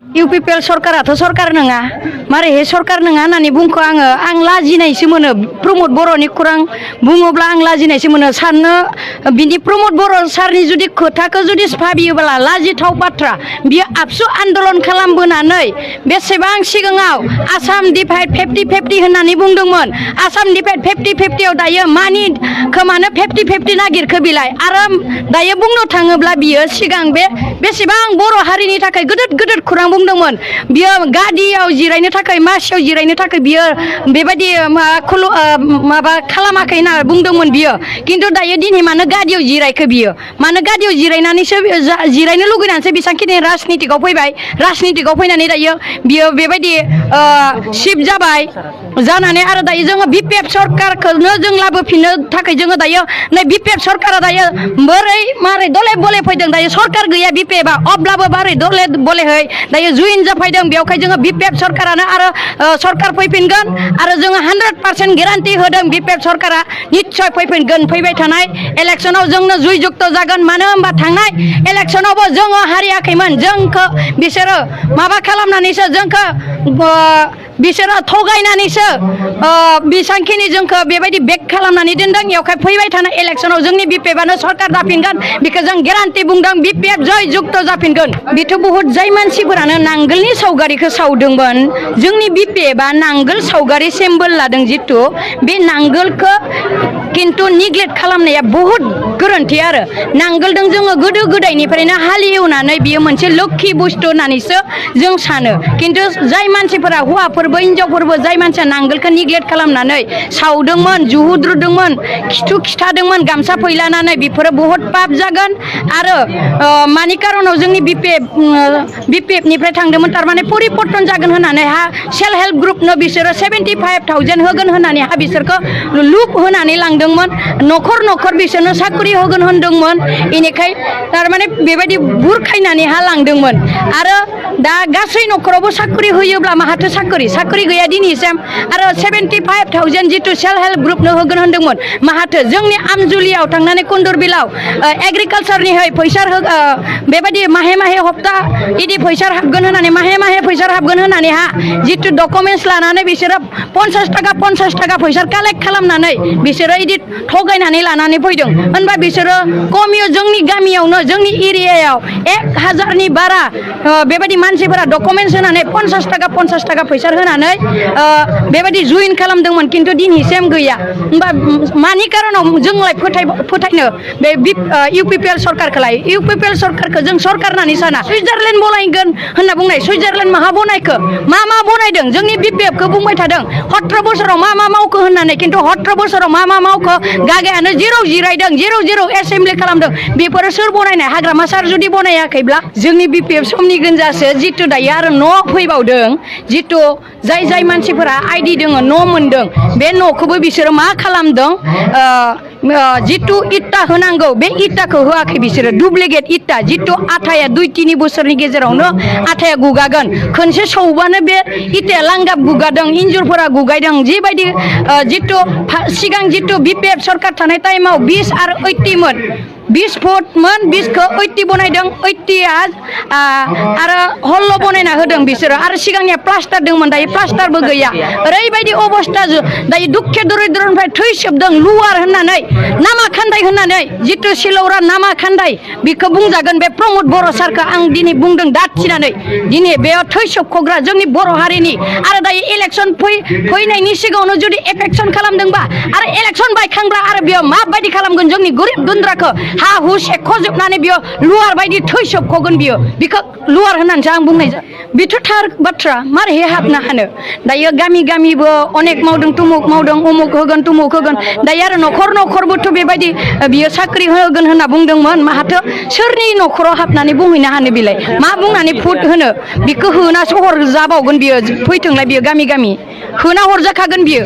UPPL सरकाराथ' सरकार नङा मारैहाय सरकार नङा होननानै बुंखो आं लाजिनायसो मोनो प्रमद बर'नि खौरां बुङोब्ला आं लाजिनायसो मोनो साननो बिनि प्रमद बर' सारनि जुदि खोथाखौ जुदि भाबियोब्ला लाजिथाव बाथ्रा बियो आबसु आन्दलन खालामबोनानै बेसेबां सिगाङाव आसाम डिभाइड 50-50 होननानै बुंदोंमोन आसाम डिभाइड 50-50 आव दायो मानि खोमानो 50-50 नागिरखो बिलाय आरो दायो बुंनो थाङोब्ला बियो सिगां बेसेबां बर' हारिनि थाखाय गोदोर खौरां बुंदोंमोन बियो गादियाव जिरायनो थाखाय मासियाव जिरायनो थाखाय बियो बेबायदि माबा खालामाखै होनना बुंदोंमोन बियो खिन्थु दायो दिनै मानो गादियाव जिरायखो बियो मानो गादियाव जिरायनानैसो जिरायनो लुगैनानैसो बेसांखिनि राजनितिकआव फैबाय राजनितिकआव फैनानै दायो बियो बेबायदि शिफ्ट जाबाय जानानै आरो दायो जोङो बिपिएफ सरकारखौनो जों लाबोफिननो थाखाय जोङो दायो नै बिपिएफ सरकारा दायो मारै दले बले फैदों दायो सरकार गैया बिपिएफआ अब्लाबो मारै दले बलेहै दायो जुइन जाफैदों बेवहाय जोङो बिपिएफ सरकारानो आरो सरकार फैफिनगोन आरो जोङो 100% गेरान्टि होदों बिपिएफ सरकारा निश्चय फैफिनगोन फैबाय थानाय इलेक्सनाव जोंनो जुइ जुक्त जागोन मानो होनबा थांनाय इलेक्सनावबो जोङो हारियाखैमोन जोंखौ बिसोरो माबा खालामनानैसो जोंखौ बिसोरो थगायनानैसो बेसांखिनि जोंखौ बेबायदि बेक खालामनानै दोनदों बेवहाय फैबाय थानाय इलेक्सनाव जोंनि बिपिएफआनो सरकार जाफिनगोन बेखौ जों गेरान्टि बुंदों बिपिएफ जय जुक्त जाफिनगोन बेथ' बहुत जाय मानसिफोरानो नांगोलनि सावगारिखौ सावदोंमोन जोंनि बिपिएफआ नांगोल सावगारि सिम्बल लादों जितु बे नांगोलखौ खिन्थु निग्लेक्ट खालामनाया बहुत गोरोन्थि आरो नांगोलजों जोङो गोदो गोदायनिफ्रायनो हालेवनानै बियो मोनसे लोक्षि बुस्थु होननानैसो जों सानो खिन्थु जाय मानसिफोरा हौवाफोरबो हिनजावफोरबो जाय मानसिया नांगोलखौ निग्लेक्ट खालामनानै सावदोंमोन जुहुद्रुदोंमन खिथु खिथादोंमन गामसा फैलानानै बेफोरो बहुत पाप जागोन आरो मानि कारनाव जोंनि बिपिएफनिफ्राय थांदोंमोन थारमाने परिबर्तन जागोन होननानै सेल्फ हेल्प ग्रुपनो बिसोरो 75,000 होगोन होननानै बिसोरखौ लुप होनानै लांदोंमोन न'खर बिसोरनो साख्रि होगोन होनदोंमोन बेनिखाय थारमाने बेबायदि बुरखायनानै लांदोंमोन आरो दा गासै न'खरावबो साख्रि होयोब्ला माहाथो साख्रि गैया दिनैसिम आरो 75,000 जितु सेल्फ हेल्प ग्रुपनो होगोन होनदोंमोन माहाथो जोंनि आमजुलियाव थांनानै कुन्दुरबिलाव एग्रिकालसारनिहाय फैसा बेबायदि माहे हप्ता इदि फैसा हाबगोन होननानै माहे फैसा हाबगोन होननानै जितु डकुमेन्टस लानानै बिसोरो 50 थाखा फैसा कालेक्ट खालामनानै बिसोरो इदि थगायनानै लानानै फैदों होनबा बिसोरो कमियो जोंनि गामियावनो जोंनि एरियायाव 1000नि बारा बेबायदि मानसिफोरा डकुमेन्टस होनानै 50 थाखा फैसा होनानै बेबायदि जुइन खालामदोंमोन खिन्थु दिनैसिम गैया होनबा मानि कारनाव जोंलाय फोथायनो बे इउपिपिएल सरकारखौलाय इउपिपिएल सरकारखौ जों सरकार होननानै साना सुइजारलेण्ड बनायगोन होनना बुंनाय सुइजारलेण्ड माहा बनायखो मा बनायदों जोंनि बिपिएफखौ बुंबाय थादों 17 बोसोराव मा मावखो होननानै खिन्थु 17 बोसोराव मा मावखो गागायानो जेराव जिरायदों जेराव एसेम्बलि खालामदों बेफोरो सोर बनायनाय हाग्रामा सार जुदि बनायाखैब्ला जोंनि बिपिएफ समनि गोनजासो जितु दायो आरो न' फैबावदों जितु जाय मानसिफोरा आइडि दङ न' मोनदों बे न'खौबो बिसोरो मा खालामदों जितु इटा होनांगौ बे इटाखौ होआखै बिसोरो डुप्लिकेट इटा जितु आथाया 2-3 बोसोरनि गेजेरावनो आथाया गुगागोन खनसे सौबानो बे इटाया लांगाब गुगादों इन्जुरफोरा गुगायदों जिबायदि जितु सिगां जितु बिपिएफ सरकार थानाय टाइमाव 20 आरो 80 मोन 20 फुटमोन 20खौ 80 बनायदों 80आ आरो हल्ल' बनायना होदों बिसोरो आरो सिगांनिया प्लास्टार दंमोन दायो प्लास्टारबो गैया ओरैबायदि अबस्था दायो दुखे दरिद्रनिफ्राय थै सोबदों लुवार होननानै नामा खान्दाय होननानै जितु सिलौरा नामा खान्दाय बेखौ बुंजागोन बे प्रमद बर' सारखौ आं दिनै बुंदों दाथिनानै दिनै बेयाव थै सोबख'ग्रा जोंनि बर' हारिनि आरो दायो इलेक्सन फैनायनि सिगाङावनो जुदि एफेक्सन खालामदोंबा आरो इलेक्सन बायखांब्ला आरो बेयाव माबायदि खालामगोन जोंनि गोरिब गुन्द्राखौ हु सेख'जोबनानै बियो लुवार बायदि थै सोबख'गोन बियो बेखौ लुवार होननानैसो आं बुंनाय बेथ' थार बाथ्रा मारैहाय हाबनो हानो दायो गामिबो अनेक मावदों तुमुक मावदों उमुक होगोन तुमुक होगोन दायो आरो न'खरबोथ' बेबायदि बियो साख्रि होगोन होनना बुंदोंमोन माहाथो सोरनि न'खराव हाबनानै बुंहैनो हानो बिलाय मा बुंनानै फुट होनो बेखौ होना सहर जाबावगोन बियो फैथोंलाय बियो गामि होना हरजाखागोन बियो